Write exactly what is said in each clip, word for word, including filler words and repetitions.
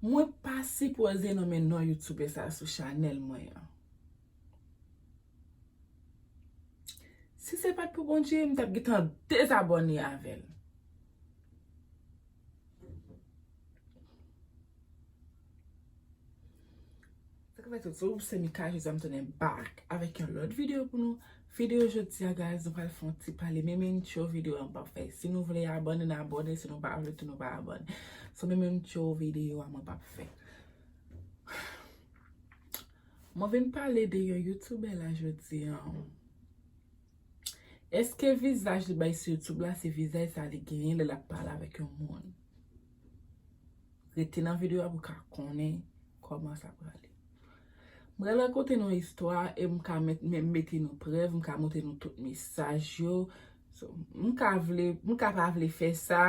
Mwen pa sipoze nonmen non youtubè sa sou chanèl mwen an. Si se pa t pou Bondye, m t ap gentan dezabòne avè l. Sa k ap fèt YouTube, se Mika, jodi a m tounen back avèk yon lòt videyo pou nou. Videyo jodi a, guys, nou pral fè yon ti pale. Menm intro videyo a m p ap fè. Si nou vle abòne, n abòne. Si nou pa vle tou, nou pa abòne. So, menm intro videyo a, mwen p ap fè. Mwen vin pale de yon youtubè la jodi a. Èske vizaj li bay sou YouTube la, se vizaj sa li genyen lè l ap pale avèk yon moun? Rete nan videyo a pou w ka konnen kòman sa prale. Mwen rakonte nou istwa e m ka met, men mete nou prèv, m ka montre nou tout mesaj yo. So, m ka vle, m ka pa vle fè sa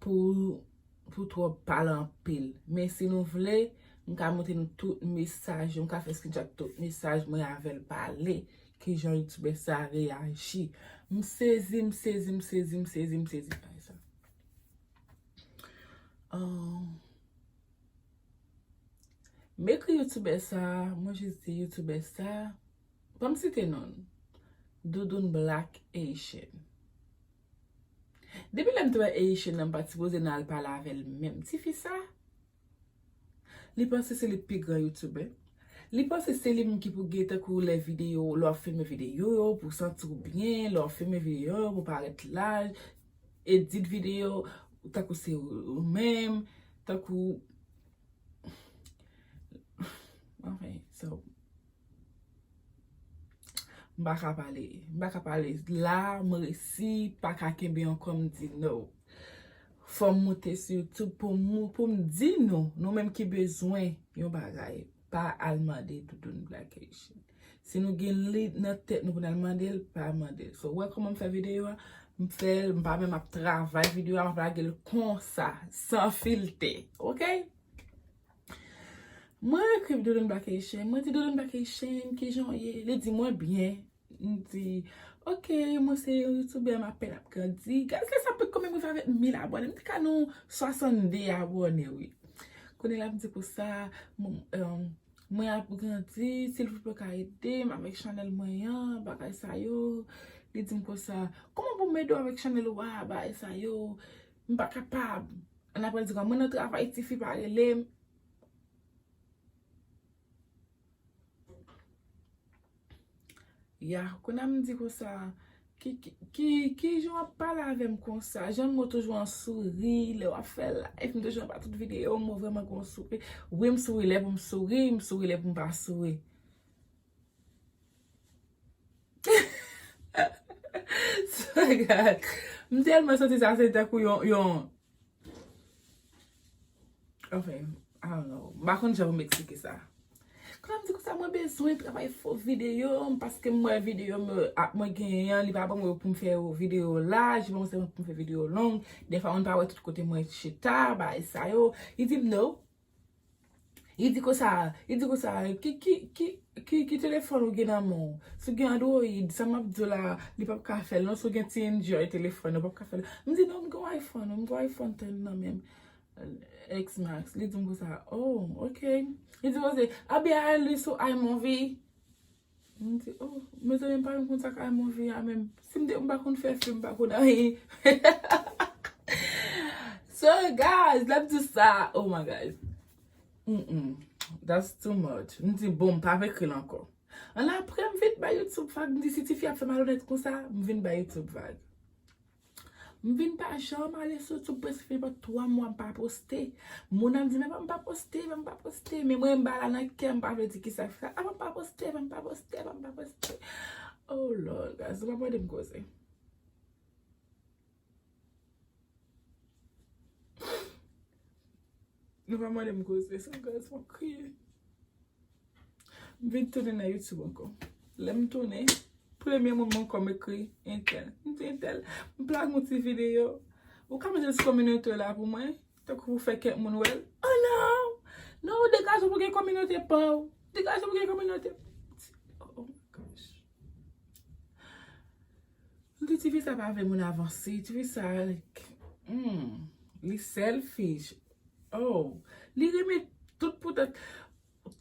pou, pou twòp pale anpil. Men si nou vle, m ka montre nou tout mesaj yo, m ka fè screenshot tout mesaj mwen avè l pale. Kijan youtubè sa reyaji. M sezi, m sezi, m sezi, m sezi, m sezi. Ay, sa. Um, m ekri youtubè sa, mwen jis di youtubè sa, pa m site non l. Doudoune Black Haitian. Depi lè m te wè Haitian nan, m pa t sipoze nan al pale avè l menm. Tifi sa, li panse se li k pi gran youtubè. Li panse se li menm ki pou gen tankou lè videyo, lè w ap filme videyo yo, pou w santi w byen, lè w ap filme videyo yo, pou w parèt laj, edit videyo, tankou se ou menm, tankou, anfen, so, m pa ka pale, m pa ka pale la, m resi, pa ka kenbe ankò, m di no. Fò m moute sou YouTube pou m, pou m di nou, nou menm ki bezwen yon bagay, pa al mande Doudoune Black Haitian. Si nou gen li nan tèt nou pou n al mande l, pa mande l. So, w wè kòman m fè videyo a? M fè l, m pa menm ap travay videyo a, m ap lage l konsa, san filtè. Oke? Mwen ekri Doudoune Black Haitian, mwen di Doudoune Black Haitian, kijan w ye? Li di mwen byen. M di, oke, mwen se yon youtubè, m apèn ap grandi. Guys, lè sa poko menm rive avèk mil abòne. M te ka nan swasannde abòne, wi. Kounye la m di konsa, mwen, um, mwen ap grandi, silvouplè w ka ede m avèk chanèl mwen an, bagay sa yo. Li di m konsa, kòman pou m ede w avèk chanèl ou a, bagay sa yo? M pa kapab. Ann apre l di konsa, mwen nan travay, tifi pa rele m. Ya, kounye a m di konsa, ki, ki, ki, kijan w ap pale avè m konsa? Jan m wè w toujou an souri, lè w ap fè live, m toujou anba tout videyo m, ou vrèman gen yon souri. Wi, m souri lè pou m souri, m souri lè pou m pa souri. So, guys, m tèlman santi sa, se tankou yon, yon, anfen, I don't know. M pa konn jan pou m eksplike sa. Kòm m di konsa, mwen bezwen travay fo videyo, paske m wè videyo m, a, mwen genyen an, li pa ban mwen pou m fè yo videyo laj, li ban mwen sèlman pou m fè videyo long. Defwa, moun pa wè tout kote mwen chita, bagay sa yo. Li di m, no. Li di konsa, li di konsa, ki, ki, ki, ki, ki telefòn ou gen nan men w? Si w gen Android, sa m ap di w la, li p ap ka fè l, non, si w gen ti Android telefòn, ou p ap ka fè l. M di, non, m gen yon iPhone, m gen yon iPhone ten nan men m. X Max, li di m konsa, oh, ok. Li di konsa, a byen al li sou iMovie. M di, oh, mezanmi, m pa menm konn sa k iMovie a menm. Si m te, m pa konn fè fim, m pa konn anyen. So, guys, lè m di sa, oh my God. Mm-mm. That's too much. M di, bon, m p ap ekri l ankò. Ann apre, m vin bay YouTube vag. M di, si tifi ap fè malonèt konsa, m vin bay YouTube vag. M vin pa janm ale sou YouTube, prèske fè twa mwa m pa poste. Moun ap di, men ban m pa poste, ban m pa poste. Men mwen, m pa la nan kè, m pa vle di kisa k fè. A, ban m pa poste, ban m pa poste, ban m pa poste. Oh Lord, guys, nou pa mande m koze. Nou pa mande m koze, so guys, m ap kriye. M vin tounen nan YouTube ankò. Lè m tounen, premye moun m ankò m ekri, entèl. M di entèl, m plage yon ti videyo. Ou ka mete l sou kominote la pou mwen, tankou pou fè kèk moun wè l. Oh non! Non, degaje w pou gen kominote pa w. Degaje w pou gen kominote. Oh my gosh. M di tifi sa pa vle moun avanse. Tifi sa, like, hmm, li selfish. Oh, li renmen tout poutèt,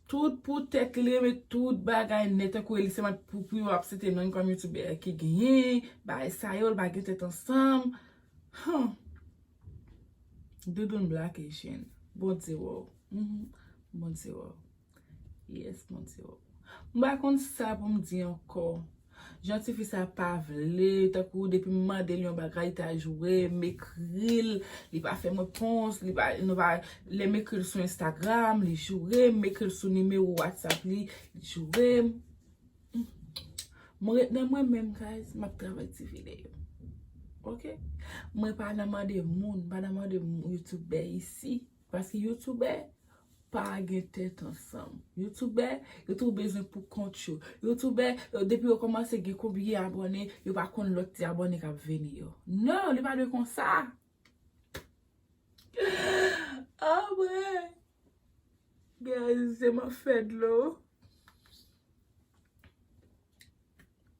tout poutèt, li renmen tout bagay nèt, tankou li sèlman pou, pou yo ap site non kòm youtubè ki genyen, bagay sa yo, li pa gen tèt ansanm. Huh. Doudoune Black Haitian. Bondye wè w. Mhm. Bondye wè w. Yes, Bondye wè w. M pa konn sa pou m di ankò. Jan tifi sa pa vle, tankou depi m mande l yon bagay, li ta joure m, m ekri l, li pa fè m repons, li pa, nou pa, lè m ekri l sou Instagram, li joure m, m ekri l sou nimewo WhatsApp li, li joure m. Mwen ret nan mwen menm, guys, m ap travay ti videyo. Ok? Mwen pa nan mande moun, pa nan mande moun, youtubè isi. Paske youtubè pa gen tèt ansanm. Youtubè, yo toujou bezwen pou kont yo. Youtubè, yo, depi yo kòmanse gen konbyen abòne, yo pa konn lòt ti abòne k ap vini yo. Non, li pa dwe konsa. Ah, mwen. Guys, se mwen fè dlo.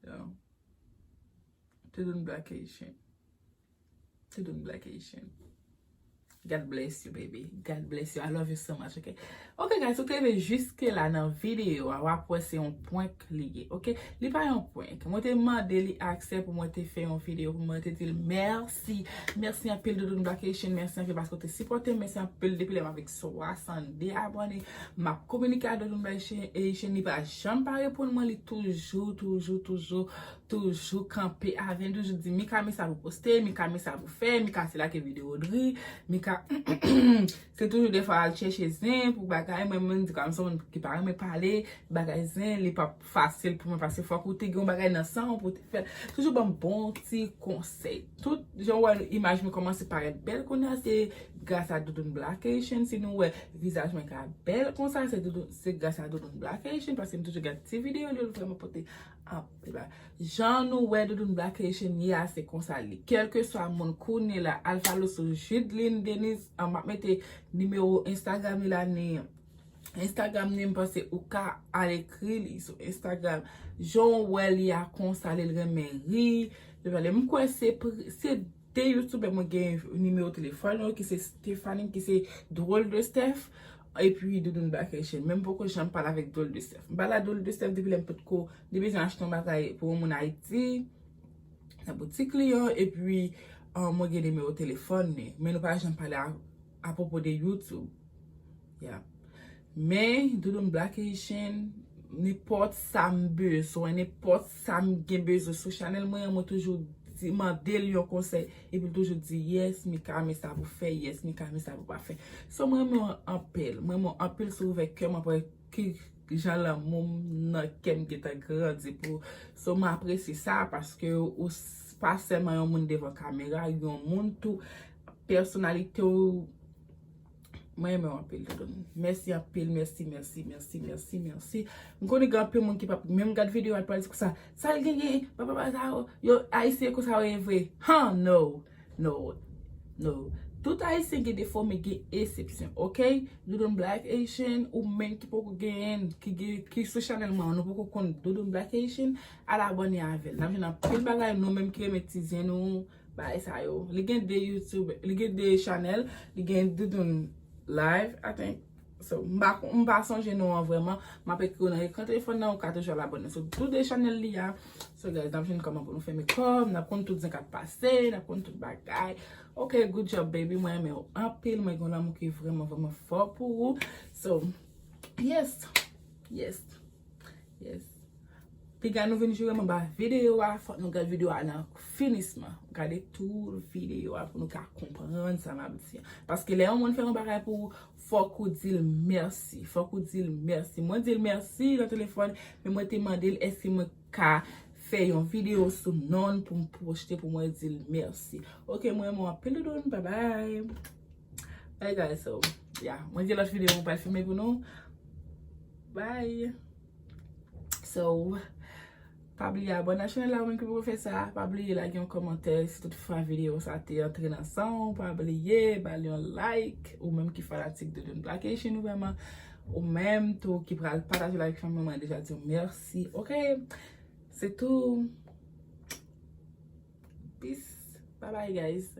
Yo. Doudoune Black Haitian. Doudoune Black Haitian. God bless you, baby. God bless you. I love you so much, ok? Ok, guys, ou te rive jiske la nan videyo a, w ap wè se yon prank li ye, ok? Li pa yon prank. Mwen te mande li aksè pou mwen te fè yon videyo, pou mwen te di l mèsi. Mèsi anpil, Doudoune Black Haitian. Mèsi anpil paske w te sipòte m. Mèsi anpil depi lè m avèk swasannde abòne. M ap kominike a Doudoune Black Haitian, li pa janm pa reponn mwen, li toujou, toujou, toujou, toujou kanpe avè m, toujou di, Mika, men sa pou poste, Mika, men sa pou fè, Mika, se la ke videyo dri, Mika, se toujou defwa al chèche zen pou bagay, mwen menm di kòm se yon moun ki pa renmen pale, bagay zen, li p ap fasil pou mwen, paske fòk ou te gen yon bagay nan san w pou te fè l. Toujou ban m bon ti konsèy. Tout jan w wè imaj mwen kòmanse parèt bèl kounye a, se gras a Doudoune Black Haitian. Si nou wè vizaj mwen ka bèl konsa, se Doudou-, se gras a Doudoune Black Haitian, paske m toujou gade ti videyo li, li vrèman pote anpil bagay. Jan nou wè Doudoune Black Haitian ye a, se konsa li. Kèlkeswa moun kounye la, al follow sou Judeline Denise, an, m ap mete nimewo Instagram li la, ni Instagram ni, m panse ou ka al ekri li sou Instagram. Jan w wè li a konsa, li renmen ri, li pale. M kwè se pri-, se de youtubè mwen gen nimewo telefòn yo, ki se Stephanie, ki se Drôle de Steph, epi Doudoune Black Haitian. Men m poko janm pale avèk Drôle de Steph. M pale a Drôle de Steph depi lè m potko, li bezwen achte yon bagay pou yon moun Ayiti, nan boutik li an, epi, ah, mwen gen nimewo telefòn li. Men nou pa janm pale a, apwopo de YouTube. Yeah. Men, Doudoune Black Haitian, nenpòt sa m bezwen, nenpòt sa m gen bezwen sou chanèl mwen an, mwen toujou di, mande l yon konsèy, epi l toujou di, yes, Mika, men sa pou fè, yes, Mika, men sa pou pa fè. So, mwen renmen w anpil, mwen renmen w anpil, si w ouvè kè m, mwen ap wè ki jan lanmou m nan kè m gentan grandi pou ou. So, m apresye sa, paske ou s-, pa sèlman yon moun devan kamera, yon moun tou, pèsonalite w, mwen renmen w anpil, Doudoune. Mèsi anpil, mèsi, mèsi, mèsi, mèsi, mèsi. M konnen gen anpil moun ki p ap menm gad videyo a, pral di konsa, sa l genyen, papa, papa, sa yo, yo, Ayisyen konsa yo ye vre. Han, no, no, no. Tout Ayisyen gen defo, men gen eksepsyon, ok? Doudoune Black Haitian, ou menm ki poko genyen, ki gen, ki sou chanèl mwen an, nou poko konn Doudoune Black Haitian, al abòne avè l. N ap jwenn anpil bagay, nou menm ki renmen ti zen nou, bagay sa yo. Li gen de YouTube, li gen de chanèl, li gen Doudoune Live, I think. So, m pa, m pa sonje non an vrèman. M ap ekri w nan ekran telefòn nan, ou ka toujou al abòne sou tou de chanèl li a. So, guys, n ap jwenn kòman pou nou fèmen kò, n ap konn tout zen k ap pase, n ap konn tout bagay. Ok, good job, baby. Mwen renmen w anpil, mwen gen yon lanmou ki vrèman, vrèman fò pou ou. So, yes, yes. Yes. Piga nou vin joure m anba videyo a, fòk nou gade videyo a nan finisman. Gade tout videyo a pou nou ka konprann sa m ap di an. Paske lè yon moun fè yon bagay pou ou, fòk ou di l mèsi. Fòk ou di l mèsi. Mwen di l mèsi nan telefòn, men mwen te mande l èske mwen ka fè yon videyo sou non l pou m pwoste pou mwen di l mèsi. Ok, mwen renmen w anpil, Doudoune. Bye bye. Bye, guys. So, yeah. Mwen gen lòt videyo mwen pral filme pou nou. Bye. So, pa bliye abòne a chanèl la, ou menm ki poko fè sa. Pa bliye lage yon kòmantè si toutfwa videyo sa te antre nan san w. Pa bliye ba l yon like. Ou menm ki fanatik de Doudoune Black Haitian, ou vrèman, ou menm tou ki pral pataje l avèk fanmi, mwen deja di w mèsi. Ok? Se tou. Peace. Bye bye, guys.